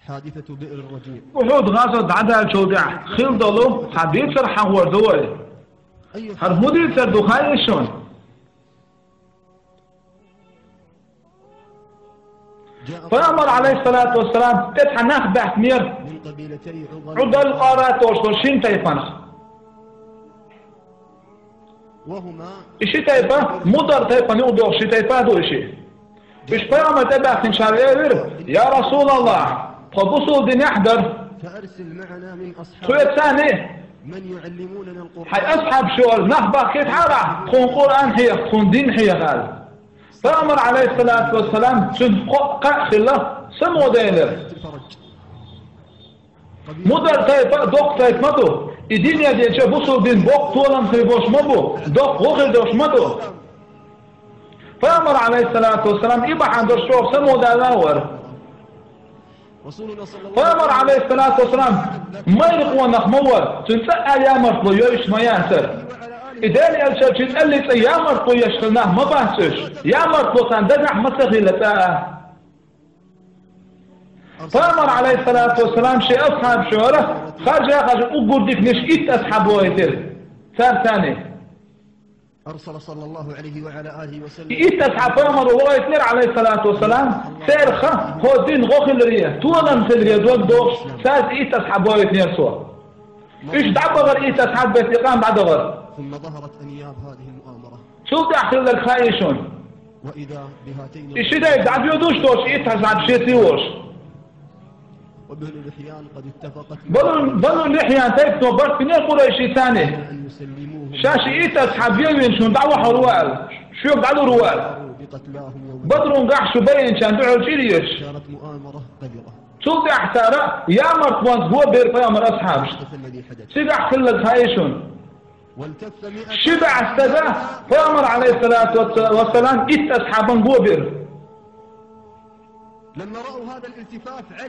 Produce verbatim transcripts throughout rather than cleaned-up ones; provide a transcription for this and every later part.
حادثة بئر الرجيع. Ухьуд гӀазот дӀадаьллачул тӀехьа хилла долу цхьа дийцар хьахор ду вай. ХӀара хӀун дийцар ду хаьий шуна? Пайхамар, алейхиссалату вассалам, тӀе цхьа нах баьхкинера, Ӏудал, Къарат олуш долу шина тайпанах. И ши тайпа, Мудар тайпана юкъадогӀуш ши тайпа ду и ши. Уьш пайхамар тӀебаьхкинчара элира: «Я Расулаллахь, тхо бусул динехь дара. Тхоьца царна хьайн асхьабаш йора нах бахкийтахьара, тхуна Къуръан хьеха, тхуна дин хьеха», — аьлла. Пайхамар, алейхиссалату вассалам, цуьнан кхо-, кхаъ хилла, самукъаделира. Мудар тайпа а доккха тайпа ма ду. И дине динчу бусул дин боккха толам хир болуш ма бу, доккха гӀо хир долуш ма ду. Пайхамар, алейхиссалату вассалам, и бахьана долуш чӀогӀа самукъадаьлла а вара. Пайхамар, алейхиссалату вассалам, майра къонах ма вара, цуьнан цӀа а ямартло йойуш ма яцара. И Делан элчанан цӀе яллий цӀа ямартло еш хилла нах ма бац уьш, ямартло царна дагахь ма ца хилла цкъа а. Пайхамар, алейхиссалату вассалам, шен асхьабаш йора, харжа-харжа уггар диканаш итт асхьаб вохуьйтира. Цара царна. أرسل صلى الله عليه وعلى آله وسلم. И итт асхьаб пайхамаро вохуьйтинера, алейхиссалату вассалам, церан хӀокху динан гӀо хиларе, толам хиларе дог дохуш, цаьрца итт асхьаб вохуьйтинера цо. Уьш дӀабахара, итт асхьаб беттан къам дӀадахара. ثم ظهرت أنياب هذه المؤامرة. Цул тӀаьхьа хилларг хаьий шуна? وإذا بهاتين. И ши тайпа дӀадоьдуш долуш, итт асхьаб шеца а волуш. وبنو لحيان قد اتفقت. Бану, Бану Лихьян тайпано барт бинера къурайшийн царна. أن يسلموهم. Ша ши итт асхьаб вевзина шуна дӀавахьур ву аьлла, шуьга дӀалур ву аьлла. بقتلاهم يوم. Бадрун гӀахь шу байинчарна дуьхьал чӀир а еш. كانت مؤامرة غبرة. Цул тӀаьхьа цара ямартлонца го бира пайхамаран асхьабашна. الذي حدث. Цигахь хилларг хаьий шуна? Ши бӀе стага пайхамар, алейхиссалату вассалам, итт асхьабан го бира.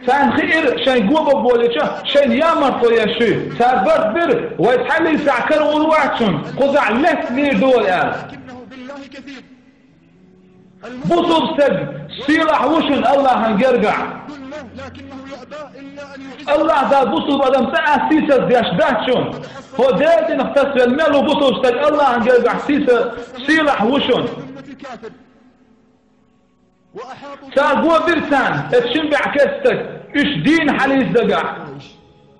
Царна хиира, шайн го бан болча, шайна ямартло еш ю. Цара барт бира, вай цхьаллийцахь каравур вац шуна, кхузахь лаьцна вийр ду вай аьлла. Бусулба стаг сийлахь ву шуна Аллахьан гергахь. Аллахь Дала бусулба адам цкъа а сийсаз деш дац шуна. ХӀо Делан динах тасавелла мел ву бусулба стаг Аллахьан гергахь сийса-, сийлахь ву шуна. Цара го бира царна, эцу шин бӀе керста стаг, уьш дийна хьалийца дагахь.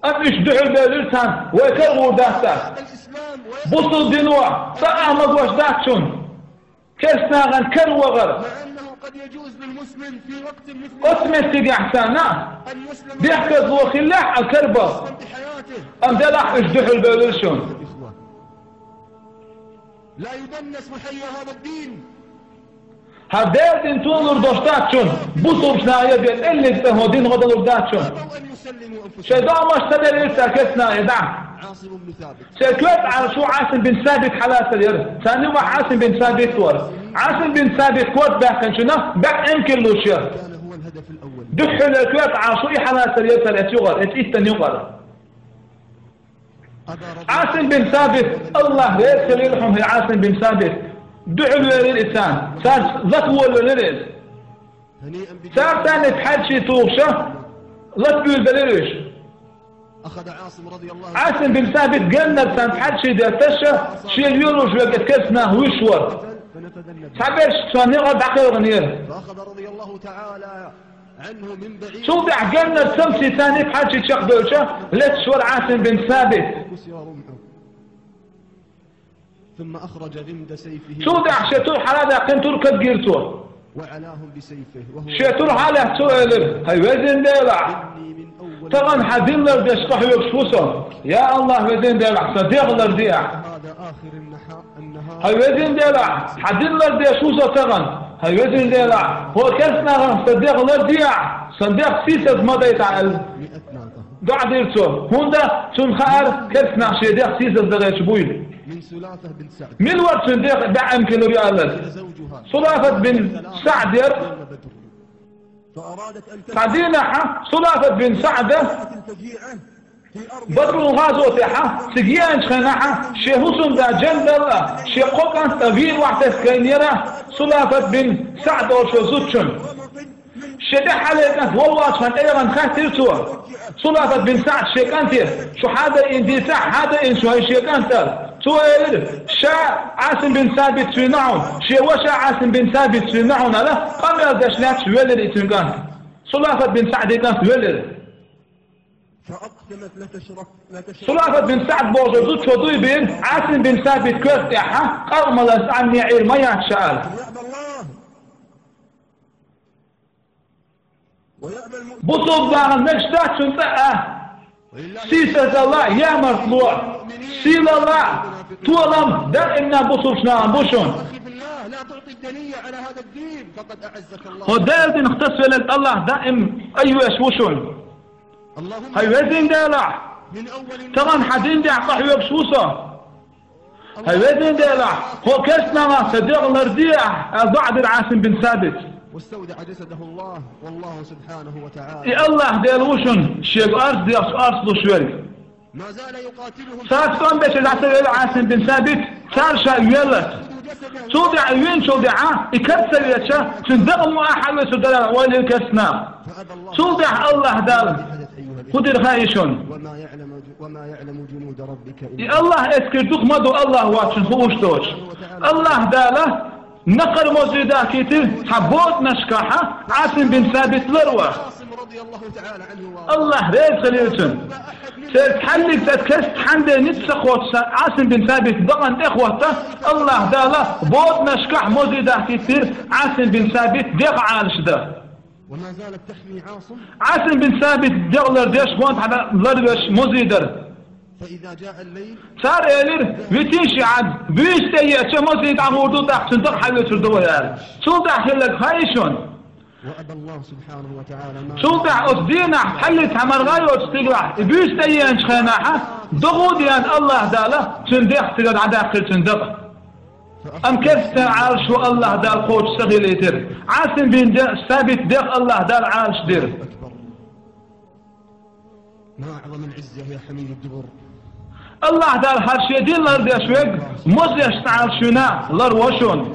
Амма уьш дуьхьал бевлира царна, вай карагӀур дац ас. Бусулба дино цкъа а магош дац шуна. Керстанахана каравахар. Оцу меттигехь санна, бехказло хиллехь а карабан. Амма делахь уьш дуьхьал бевлира шуна. ХӀара Делан дин толур долуш дац шуна, бусулбанаш я бен эллиг цӀа хӀо дин гӀо далур дац шуна. Шайн догӀмаш ца делира цара керстанахь я дӀа. Церан коьрта Ӏаш ву Ӏасим бин Сабит хьалацар яра. Царна юкъахь Ӏасим бин Сабит вара. Ӏасим бин Сабит корта баьккхинчунах бӀе эмкал луш яра. Дуьххьара коьрта Ӏаш ву и хьалацар яра цара эцу юкъара, эцу иттан юкъара. Ӏасим бин Сабит, Аллахь реза хилийла хьуна, хӀай Ӏасим бин Сабит, дуьхьал велира и царна, царца лата волавелира иза. Цара царна тхьаьрчий тухуша, лата буьйлабелира уьш. Ӏасим бин Сабит гаьннара царна тхьаьрчий детташа, шена лоьруш верг керстанах вуьйш вара. Цхьаберш цунна юкъара дӀакхелхинера. Цул тӀаьхьа гаьннара цамций царна тхьаьрчий чекхдевлча, леташ вара Ӏасим бин Сабит. Цул тӀаьхьа шен тур хьаладаьккхина, тур кагйира цо. Шен тур хьалаьцна цо элира: «ХӀай Везан Делахь, тахана хьан дин лардеш къахьоьгуш ву со. Я Аллахь, Везан Делахь, сан дегӀ ларде ахь». ХӀай Везан Делахь, хьан дин лардеш ву со тахана. ХӀай Везан Делахь, хӀокху керстанахах сан дегӀ лардехьа, сан дегӀ сийсаз ма дайтахьа аьлла, доӀа дира цо. ХӀунда цунна хаьара, керстанахь шен дегӀ сийсаз дахьийтуш буйла. Мила вара цуьнан дегӀ бӀе эмкал лур ю аьлларг? Сулафат бин СаӀд яра. Цхьа дийнахьа Сулафат бин СаӀда Бадрул гӀазотехьа, цига еанчу хенахьа, шен хӀусамда Джандал а, шен кхо кӀант а вийна охьатесна гайнера Сулафат бин СаӀд олучу зудчун. Шен тӀехьале кӀант волавалча хана тӀевеана хаьттира цо. Сулафат бин СаӀд шен кӀанте: «Шу хьадайина дийцахь, хьадайина шу хӀай шен кӀант?» аьлла. Цо элира: «Ша Ӏасим бин Сабит вийна хьуна, шен ваша Ӏасим бин Сабит вийна хьуна», аьлла, къамел деш лаьтташ велира и цуьнан кӀант. Сулафат бин СаӀдин кӀант велира. Сулафат бин СаӀд бохуш зудчо дуй бийна, Ӏасим бин Сабит коьрта тӀехьа, къаркъа малар цӀанне Ӏийр ма яц ша аьлла. Бусулба нахана мегаш дац цуьнан цӀа а, сийсаздалла а, ямартло а, сийлалла а, толам а даимна бусулбачу нахана бу шуна. Хьо Делан динах тасавелларг АллахӀ даим айвеш ву шуна. Хьай везин Делахь, тахана хьан дин тӀехь къахьоьгуш ву со. Хьай везин Делахь, хӀокху керстанах сан дегӀ ларде ахь, аьлла, доӀа дира Ӏасим бин Сабит. И АллахӀ Дела ву шуна, шега орца дехча орца луш верг. Цара стом бечу дӀа ца велла Ӏасим бин Сабит, цара ша велларца. Цул тӀаьхьа винчул тӀаьхьа, и карт ца веча, цуьнан дакъа муха хьалвесур дара ойла йира керстанаха. Цул тӀаьхьа АллахӀ Дала хӀун дира хаьий шуна? И АллахӀ эскар дукха ма ду, АллахӀ воцчунна хууш доцуш. АллахӀ Дала накхара мозий дахкийтира цхьа боданашкахьа Ӏасим бин Сабит ларвар. АллахӀ реза хилийла цунна. Церан цхьаьллиг цхьа керста хьанде ницкъ ца кхочуш Ӏасим бин Сабит дакъана тӀехӀотта, АллахӀ Дала боданашкахь мозий дахкийтира Ӏасим бин Сабит дегӀ Ӏалашдан. Ӏасим бин Сабит дегӀ лардеш гонаха ларвеш мозий дара. Цара элира: «Витийша Ӏад, буьйса тӀееача мозий дӀагӀур ду, тӀаккха цуьнан дакъа хьалвуьтур ду вай», аьлла. Цул тӀаьхьа хилларг хаьий шуна? Цул тӀаьхьа оцу дийнахь хьаллица хьан маргӀа йоцу стигалахь, и буьйса тӀееанчу хенахьа, догӀу а деана АллахӀ Дала цуьнан дегӀ цигара дӀадаьккхира цуьнан дакъа. Амма керстанал Ӏалашо АллахӀ Дала кхочуш ца хилийтира. Ӏасим бин де-, Сабит дегӀ АллахӀ Дала Ӏалашдира. АллахӀ Дала хӀара шен дин лардеш верг мозешна Ӏалашвина ларво шуна.